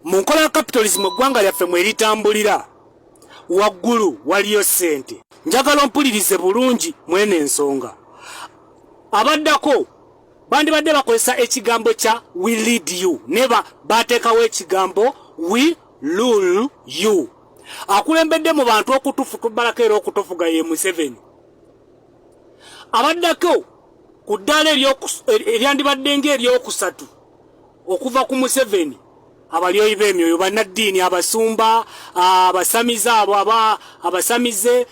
Mu nkola ya capitalism eggwanga lyaffe mwe litambulira, waggulu waliyo ssente. Njagala ompulirize bulungi mwene ensonga. Abaddako bandibadde bakozesa ekigambo kya "we lead you", neba bateekawo ekigambo "we rule you". Akulembedde mu bantu okutufutubalako era okutufuga ye Museveni. Abaddako ku ddaala eryandibadde ng'eryokusatu okuva ku Museveni, abalyoyi b'emyoyo, bannaddiini, abasumba, abasamize, abo abasamize,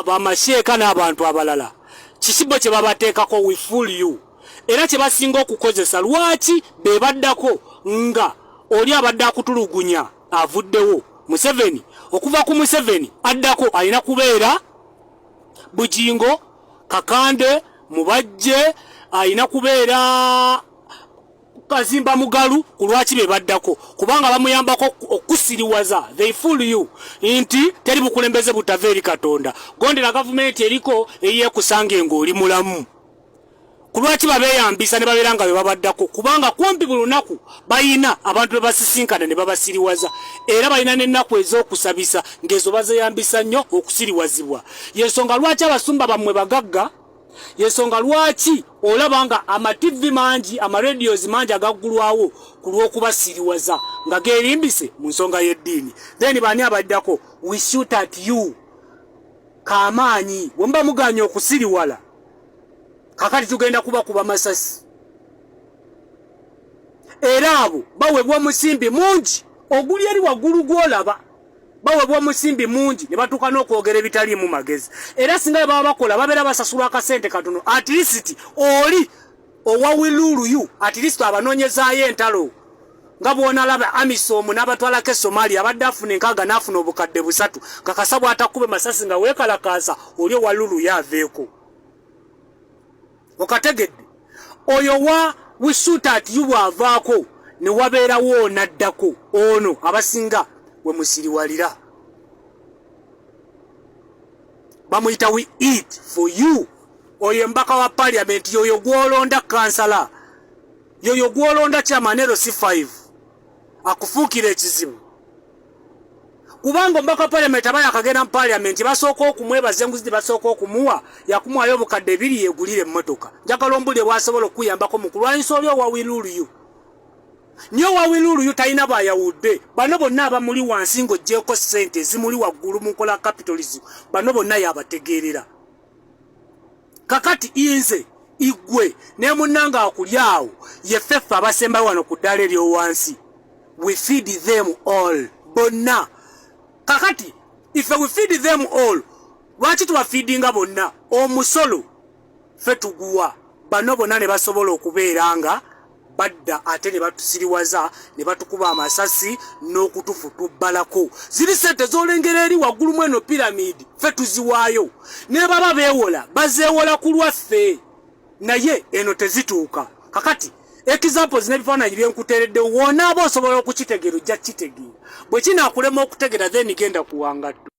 bamasheeka n'abantu abalala. Kisibo kye babateekako, "we fool you", era kye basinga okukozesa. Lwaki be baddako nga oli abadde akutulugunya avuddewo, Museveni? Okuva ku Museveni addako alina kubeera Bugingo, Kakande, Mubajje, alina kubeera Kazimba Mugalu. Ku lwaki be baddako? Kubanga bamuyambako okusiriwaza. They fool you nti teri bukulembeze butava eri Katonda, gondera gavumenti eriko eyekusange ng'oli mulamu. Ku lwaki babeeyambisa ne babeera nga be babaddako? Kubanga kumpi buli lunaku bayina abantu be basisinkana ne babasiriwaza, era balina n'ennaku ez'okusabisa ng'ezo bazeyambisa nnyo okusiriwazibwa. Yensonga lwaki abasumba bammwe bagagga, yensonga lwaki olaba nga amativi mangi, amaradios mangi agaggulwawo ku lw'okubasiriwaza nga geerimbise mu nsonga y'eddiini. Then baani abaddako? "We shoot at you" kamaanyi. Bwe muba muganye okusiriwala, kakati tugenda kubakuba masasi. Era abo baweebwa omusimbi mungi oguli eri waggulu gw'olaba, baweebwa omusimbi mungi ne batuuka n'okwogera ebitaliimu magezi. Era singa bwe baba bakola, babeera basasulwa akasente katono. At least oli owa "we rule you", at least abanoonyezaayo entalo, nga bw'onalaba AMISOM n'abatwalako e Somalia, abadde afuna 60 n'afuna 3000, kakasa bw'atakube masasi nga weekalakaasa. Oli owa rule you aveeko. Okategedde? Oyo wa "we shoot at you" bw'avaako ne wabeerawo onaddako ono abasinga we musiriwalira, bamuyita "we eat for you". Oyo embaka wa parliament, yoyo gwolonda kansala, yoyo gwolonda chairman LC5, akufuukira ekizibu, kubanga omubaka wa parliament aba yakagenda mu parliament, basooka okumwebaza enguzi basooka okumuwa, yakumuwayo 2000 yegulire emmotoka. Njagala ombulire bwasobola okuyambako mu kulwanyisa oli owa "we rule you". Niye owa "we rule you" talina bayawudde. Bano bonna abamuli wansi ng'oggyeko ssente ezimuli waggulu mu nkola capitalism, bano bonna yabategeerera. Kakati inze, igwe ne munnanga akuli awo, yeffeffe abasembayo wano ku ddaala ery'owansi. We feed them all, bonna. Kakati ife we feed them all. Lwaki tubafeedinga bonna? Omusolo ffe tuguwa bano bonna ne basobola okubeera nga badda ate ne batusiriwaza ne batukuba amasasi n'okutufutubbalako. Ziri sente z'olengera eri waggulu mu eno piramidi, ffe tuziwaayo. Ne baba beewola, bazeewola ku lwaffe, naye eno tezituuka. Kakati examples n'ebifaananyi byenkuteeredde, woonaaba osobola okukitegeera, ojja kukitegeera. Bwe kinaakulema okutegeera, then genda kuwangatto.